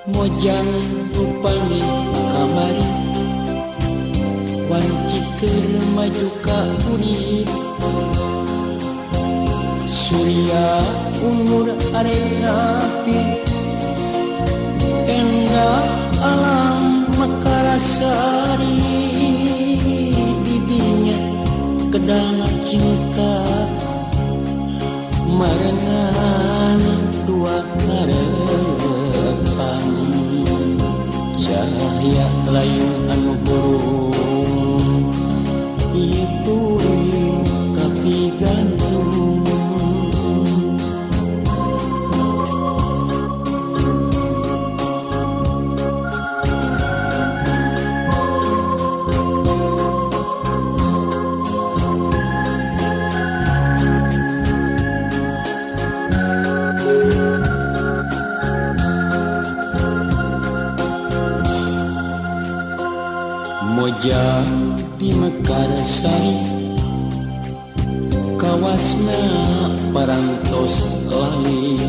Mojang upami kamari wanci keur maju ka urip Surya umur arek rapi endah alam Mekarasari didinya kedana cinta marengan dua karepan cahaya layu anu burung ieu kuring kapigantung. Mojang di Mekarsari kawasna parantos lali.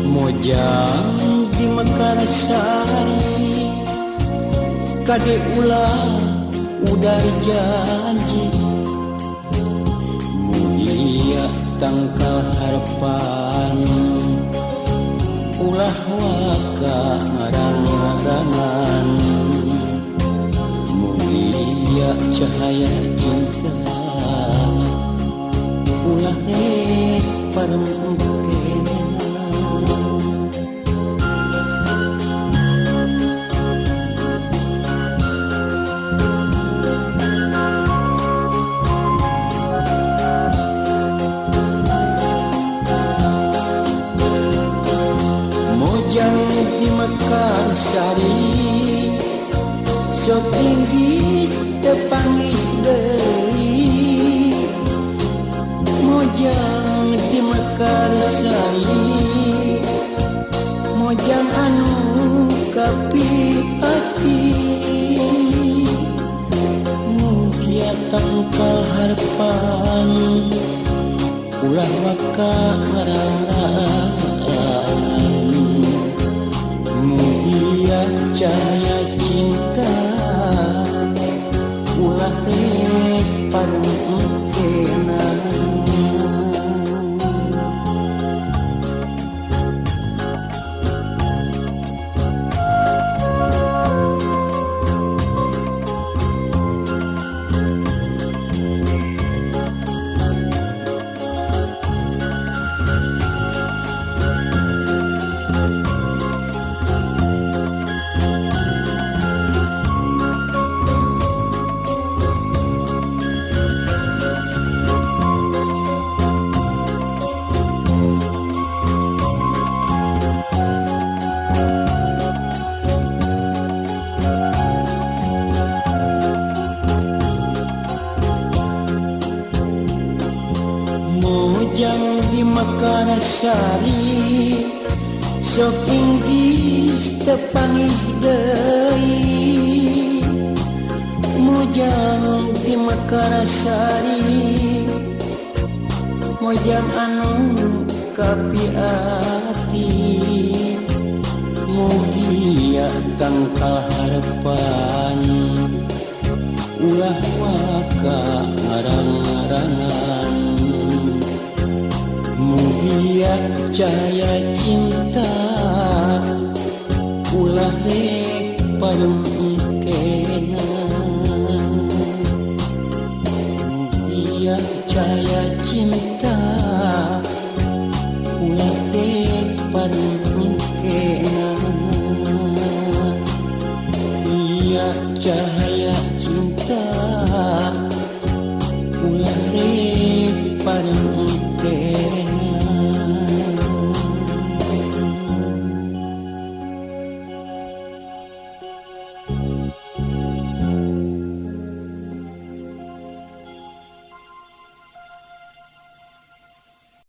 Mojang di Mekarsari kade ulah udar janji mulia tangkal harapan ulah waka ngarang-ngarangan mulia cahaya cinta ulah rek parengkena. Mojang di Mekarsari sok inggris tepangih deui. Mojang di Mekarsari mojang anu kapi-ati mugia tangkal harapan ulah waka ngarang-ngarang mugia cahaya cinta ulah rek parengkena. Mojang di Mekarsari sok inggris tepangih deui. Mojang di Mekarsari mojang anu kapi-ati mugia tangkal harapan ulah waka ngarang-ngarangan mugia cahaya cinta ulah rek parengkena. Mugia cahaya cinta ulah rek parengkena. Iya cahaya